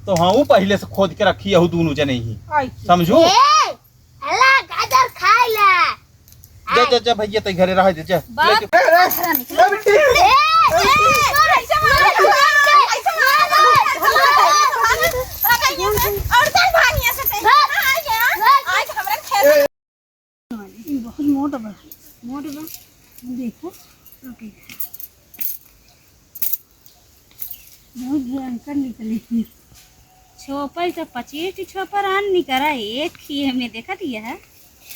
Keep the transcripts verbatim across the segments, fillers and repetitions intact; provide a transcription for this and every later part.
तो हाँ, वो पहिले से खोद के रखी है, दुनू जने ही। आई। समझू? ए, अला गाजर खाए ला। जा, जा, जा भैया, तई घरे रह दे, जा। बाप। लेके ए, ए, ए, ए, ऐसे मारो, ऐसे मारो, ऐसे मारो, ऐसे मारो। और चल भाग यहाँ से, चल। भाग। आज हमरा खेत ई बहुत मोट बा, मोट बा। देखो, ओके। बहुत भयंकर निकले। छोपल तो पच्चीस ठो छोपर आन निकरा, एक ही हमें देखत यह।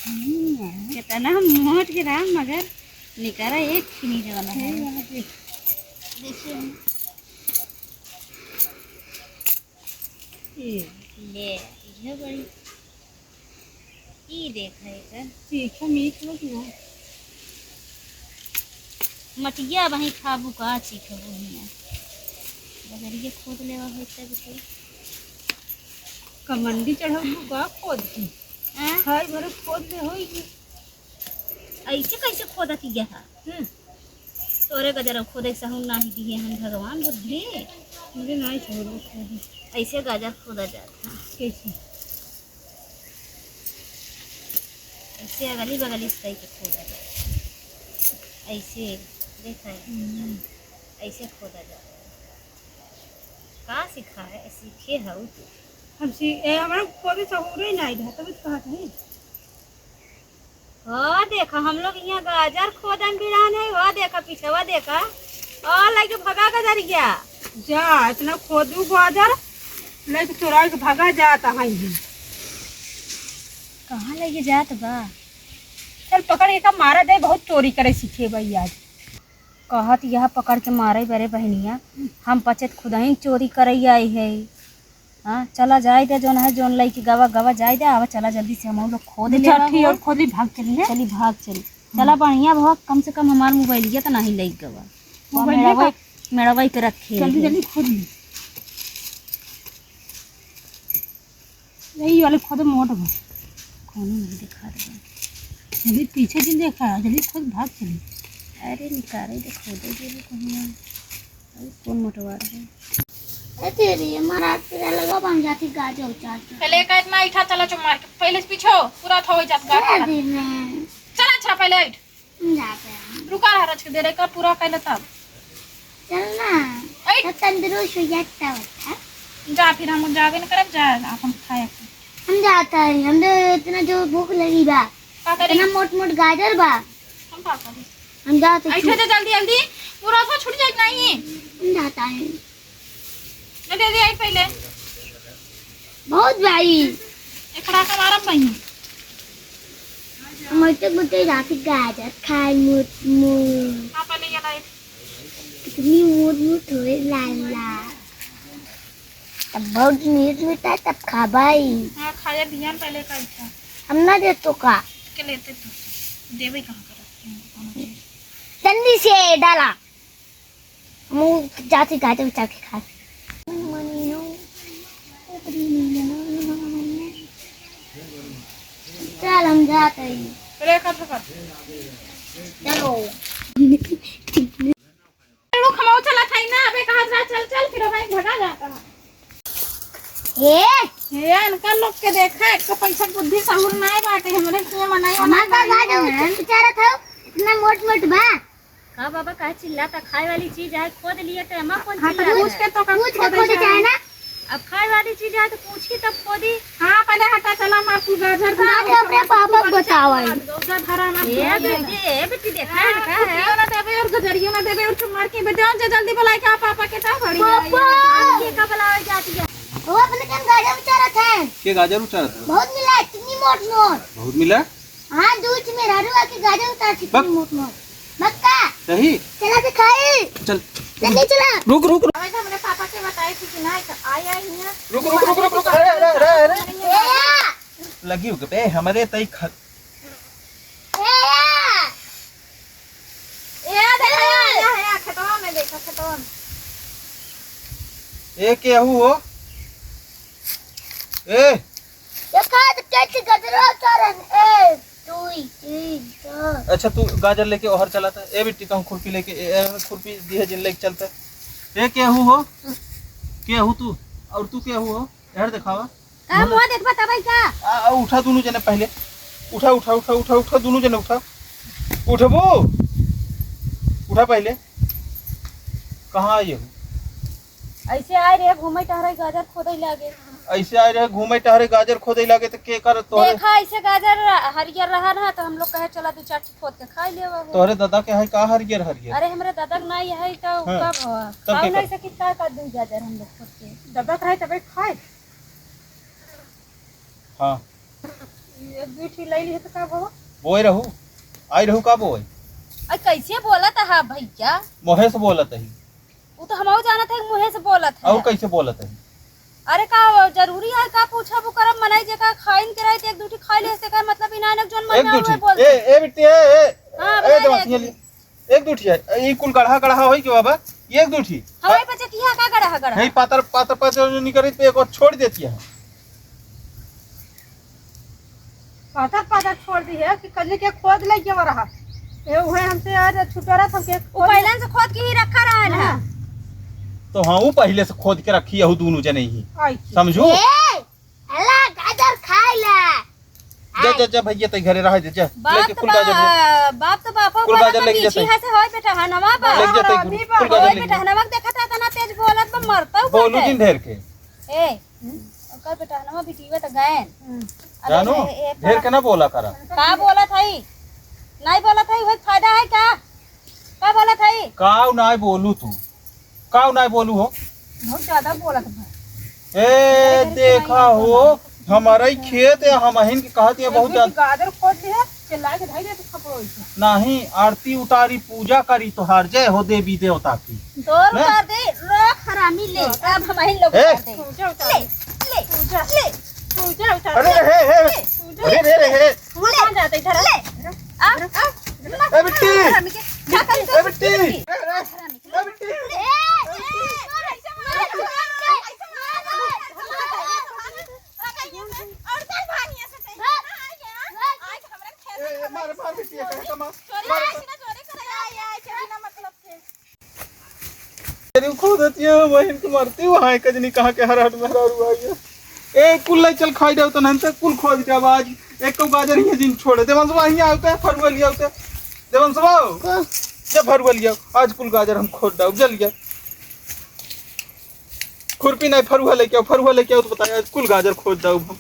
हम्म। कितना मोट के राम, मगर निकरा एक ही नहीं जवाला है। सही बात है। देखिए। ई ले, इहे बड़ी। ई देख है एकर। चीखे मीठ बा कि ना? मटिया बही खाबू का चीखबू हियाँ? बजरिए खोद लेवा होई तब के। कमंडी चढ़ाबू का खोद के? हाँ? खाए भरे खोद ले होई। ऐसे कैसे खोदत गया है? हम्म। तोरे गजर खोदे सहूर नाही दिए हम भगवान बुद्धि। मुझे नाही छोड़ो खोदे। ऐसे गाजर खोदा जात है। कैसे? ऐसे अगली बगली से करके खोदा जात है। ऐसे, देखा है? हम्म। ऐसे खोदा जात है। का सीखा है? सीखे हऊ तू? हम सी-, ए, हमरा खोदे सहूरे नाही रहा, तब तो कहत है। हो देखा, हम लोग यहाँ गाजर खोदन बिरान है। हो देखा, पीछवा देखा, और लइके भगा गजरिया। जा, इतना खोदू गाजर, लइके चोराई के भगा जात है ये। कहाँ लइके जात बा? चल पकड़ के का मारा दे, बहुत चोरी करे सीखे बा ई आज। कहत यह पकड़ के मारे बरे बहनिया, हम पचत खुदही चोरी करई आई है। हाँ, चला जाए दे, जौन है, जौन लइके गवा, गवा जाए दे, आवा, चला जल्दी से हम लोग खोद ले चल, आवा ठीक, हो। और खोद ली, भाग चली, हैं? चली, भाग चली। हम्म। चला, बढ़िया भवा, कम से कम हमार मोबाइलिया तो नहीं लइके गवा। मोबाइलिया मेड़वा, का? मेड़वा पे रखे जल्दी, रहे। जल्दी खोद ली। यही वाले खोदे मोट बा। कौनो नहीं देखा रहे। जल्दी पीछे जिन देखा, जल्दी खोद, भाग चली। अरे निकाले दे, खोदे दे, कौन मोटवा रहे। ए तेरी, हमारा आज तेरा लगा बन जाती गाजर उचार के। पहले एक आध ना इठा, चला चो मार के। पहले से पीछे हो, पूरा था हो जात गाजर। अरे मैं चला, अच्छा, पहले इठ। हम जाते हैं। रुका रहा, रच के दे रहे, का पूरा कैले तब। चल ना। ऐ। तो तंदुरुस्त हो जाता होता। जा, फिर हम जाबे न करब, जा, आप हम खाए के। हम जाता है, हम तो इतना जो भूख लगी बा। का करी? इतना मोट मोट गाजर बा। हम का करी? हम जाते ऐसे हैं। तो जल्दी जल्दी पूरा सा छूट जाए नहीं। हम जाता है। ले दे दे, आई पहले। बहुत भाई। एकरा का मारम बहिन। हम तो मुझे जाके गाजर खाए, मोट मोट। हाँ, पहले ये लाई। कितनी मोट मोट होए लाला। तब बहुत मीठ मीठा है, तब खाबाई। हाँ, खाए बिहान पहले का इच्छा। हम ना दे तो का? के लेते तो। देवे कहाँ का रखते हैं, कौन चीज? जल्दी से डाला। हम जाती गाजर उचार के खा। चल, हम जाते हैं। रेखा पकड़। चलो। रुक, हम चला था ना, अबे कहा जा, चल, चल, फिर भाई भगा जाता है। ए? ए, इनका लोग के देखा, एक तो पैसा बुद्धि सहूर नाय बाटे, हमरे किए मनाई हमार का गाजर उचारत हो, इतना मोट मोट बा। का बाबा, काहे चिल्लाता? खाए वाली चीज है, खोद लिए तो एमा कौन हाँ, तो चिल्लाता? पूछ के तो का पूछ के खोदे खोदे चाहे। चाहे ना। अब खाए वाली चीज है तो पूछी तब खोदी। हाँ, पहले हटा, चला, मार तू गाजर धरा, गाजर अपने पापा को बतावा है। गौजा धरा ना। ए बेटी, ए बेटी, देखा है, का है? ना देबे और गजरियो ना देबे और मार के बेटे, जा जल्दी बुलाए के आ पापा के, था बड़ी पापा। ये का बुलावे जाती है? वो अपने कन गाजर उचारत है। के गाजर उचारत है? बहुत मिला, इतनी मोट मोट। बहुत मिला? हाँ, दूध में रारू आके गाजर उतार, बक। इतनी मोट मोट। बक्का। सही? चला के खाई। चल। चल, ले चला। रुक, रुक, रुक। अबे तो हमने पापा के बताए थे कि ना, तो आए, आए यहाँ। रुक, रुक, रुक, रुक, रुक। अरे, अरे, अरे, अरे। ए या। लगी हो गए, ए, हमारे तई ख- ए या। ए, देखा, या, या, खेतवा में देखा, खेतवा में। ए, केहू हो? ए। देखा, तो कैसे गजरा उतारन, ए। दुई, तीन, चार। अच्छा, तू गाजर लेके ओहर चला था। ए बिट्टी, तू खुरपी लेके, ए, ए, खुरपी दिहे जिन लेके चलता। ए, केहू हो? केहू तू? और तू के हो? इधर देखावा। का मुँह देखबा तबई का? आ, आ, उठा दुनू जने पहिले। उठा, उठा, उठा, उठा, उठा, दुनू जने उठा। उठबू? उठा पहिले। कहाँ आई हो? ऐसे आए रहे घूमे टहरे गाजर खोदे लागे। ऐसे आए रहे घूमे टहरे गाजर खोदे लागे तो के कर तोहरे? देखा ऐसे गाजर हरियर रहा ना तो हम लोग कहे चला दू चार ठो खोद के खाई लेवा हो। तोहरे दादा के है का हरियर हरियर? अरे हमरे दादा के नाई है तो हाँ। का भवा? तब खाओ के नहीं कर? सकित का कर दू गाजर हम लोग खोद के? दादा के है तबे खाए। हाँ। एक दू ठी ले ली है तो का भवा? बोए रहू, आई रहू का बोए? अरे कैसे बोलत हा भैया? मोहे से बोलत ही। उ तो हमहू जानत है कि मुँहे से बोलत है। और कैसे बोलत है? अरे का जरूरी है का पूछब उ करब? मनई जेका खाइन के रही तो एक दू ठी खाई ले से का मतलब इनाय नक जोन एक महीना दू हुए ठी। बोलते। ए, ए बिट्टी, ए, ए, हाँ, ए, बना देवा ले सिंह एक ली। एक दू ठी है। ई कुल गढ़ा गढ़ा होई के बाबा? एक दू ठी। हमारे बच्चे की है का गढ़ा गढ़ा? नहीं, पातर, पातर, पातर जो निकरी पे एक छोड़ देती है। पातर पातर छोड़ दी है कि कल के खोद ले के रहा। ये उहे हमसे यार छुटोरा था के वो पहले से खोद के ही रखा रहा है ना। हाँ। तो हाँ, वो पहले से खोद के रखी है, वो दोनों जने ही। आई। समझू? ए, अला गाजर खाए ला। जा, जा, जा भैया, तई घरे रह जा, जा। बाप लेके तो कुल गाजर ले। बा-, बाप तो बापा कुल वाला गाजर तो लेके जा नीची तई। है से होय बेटा, हनवा बा। लेके जा तई, हरामी कुल बा। गाजर होय लेके बेटा, जा। हनवा के देखा था, तना तेज बोलत बा, मरता हूँ बोलू कहते। जिन ढेर के। ए, ओकर बेटा हनवा बिटिया तो गए। हम्म। अरे जानू, ए, ए, ढेर के ना बोला करा। का बोलत हई? नहीं बोलत हई, वही फायदा है का? का बोलत हई? काऊ नाय बोलू तू, काऊ नाय बोलू हो। बहुत ज्यादा बोलत बा। ए, देखा हो, हमारा ही खेत है, हम अहिन के कहत है बहुत ज्यादा। गाजर खोद लिहे, चिल्ला के धई दे तू खपड़ो इसे। नहीं, आरती उतारी, पूजा करी तोहार, जय हो देवी देवता की। तोर हैं? उतार दे, रोक हरामी ले, अब हम अहिन लोग ए! उतार दे। पूजा उतार ले, दे। ले, पूजा। ले। पूजा उतार अरे, दे। हे, हे, ले। पूजा। अरे, रे, रे, हे। तू कहाँ जाता इधर? ले। आ, आ, ए, बिट्टी। हरामी के, जा कर ए, बिट्टी। हरामी के। ए, बिट्टी। ले। ए, ए, और चल भागिया से कहीं ना आ गया। आज हमरा खेत ए, ए, मार, मार, बिट्टी, कहे का मार। चोरी मार। करे ना, चोरी करे। आय, आय, चोरी ना मतलब के। तेरी खोदतिया बहिन के मरती वहाँ एक जनी कहाँ के हराट में हरारू आ गया। ए, कुल ले चल खाई देव तो नहीं तो कुल खोद के अब आज एक को गाजर ही जिन छोड़े। देवंसवा हियाँ आवते, फरुआ लिया आवते। देवंसवा, का? जा फरुआ लिया, आज कुल गाजर हम खोद डाउब, जा लिया। खुरपी नहीं, फरुआ लेके आओ, फरुआ लेके आओ तो बताया, आज कुल गाजर खोद डाउब हम।